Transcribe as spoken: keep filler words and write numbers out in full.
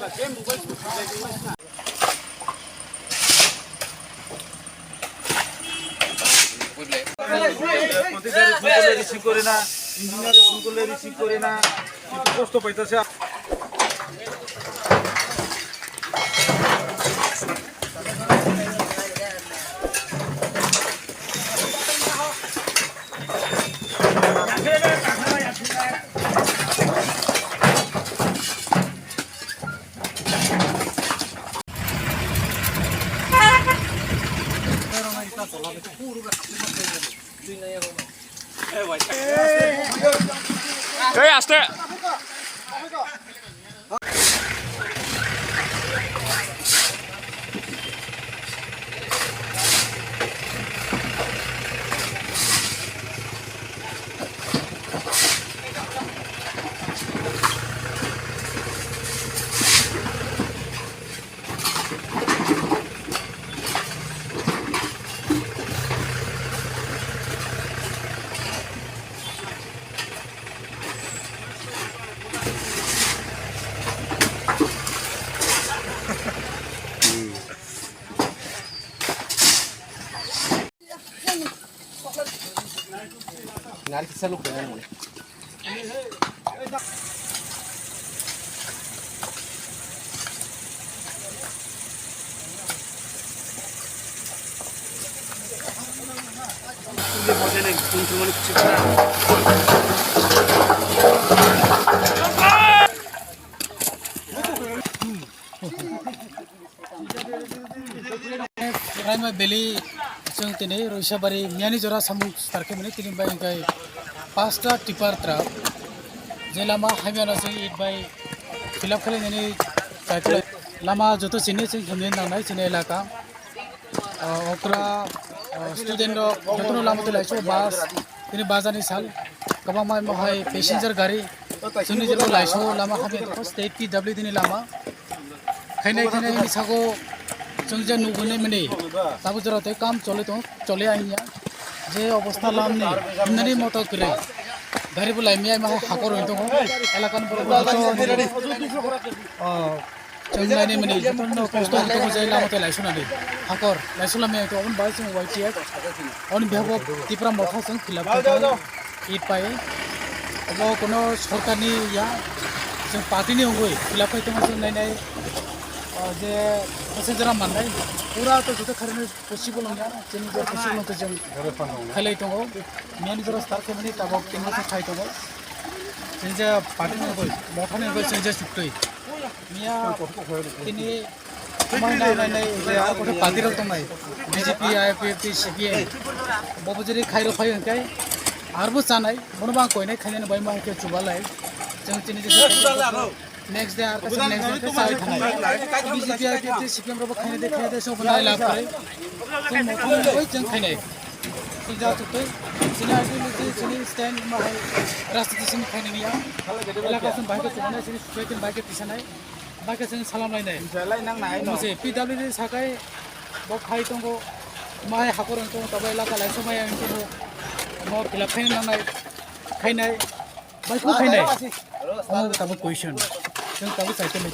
Contractor phone করলে receive করে না, ইঞ্জিনিয়ার ফোন করলে রিসিভ করে না, একটু কষ্ট পাইতেছে। এই আস্তে। Nari kisa luk dengan mana? Raima Valley, chwng tini Roisabari miyani jora samung start khe mani tini bai hwnkhe pasta tipper truck je lama hamya no chwng it bai fill up khlai nani try khlai. Lama joto chini chwng hamya nangnai chini elaka. Ah, okra, ah, student rok jotono lama twi laisu bus, tini bus ani sal kwbangma imo hai passenger gari chwngni jora laisu lama hamya state P W D ni lama. Khainai khainai hini sago chwng je nugwi nai mani. Tabuk jora tei kam choli tong, choli aiya. Je obostha lamni himnani moto kwrwi. Gari bo laimya ma hakor hoi tongo. Elakani borok bo joto, ah, chwng nainai mani jotono kosto hoi tongo je lama tei laisu nani. Hakor laisu lamya to oboni bai chwng Y T F. Oni beha bo Tipra Motha chwng fill up khe tongo. It pai. Obo kono sorkarni ya, chwng party ni wngwi fill up khai tongo chwng nainai, o, je passenger rok mannai. Pura to joto kharwi possible wngya, chini je possible wngkhe chwng khailai tongo. Miyani jora start khaimani tabok tin bosor khai tongo. Chini je party ni wngwi, Motha ni wngwi chwng je chuktwi. Miya tini Omo hwnna hwnwi nai je aro kotha party rok tongnai, B J P, I P F T, C P M. Bobo jeri khairok phai hwnkhe arbo chanai, bono bang koinai khainani bai ma hwnkhe chubalai. Chwng chini je next day ar kaisa next day khe chai thanai. B J P, I P F T, C P M rok bo khainai de khainai de sobo nai lab khlai. Chwng mothani bai chwng khainai. Chwng ja chuktwi chini ideology chini stand ma hai rajniti simi khainani ya. Elaka song bai khe chubalai chini society bai khe tisanai. Bai khe chwng salam lainai. Jalai nang nai no. Mose P W D sakai bo khai tongo. Mai hakor wng tongo, tabuk elaka laisa mai wng tongo. Mo fill up khaina nangnai, khainai. Bai kho khainai. Omo tabuk question. Chwng tabuk sai tongo.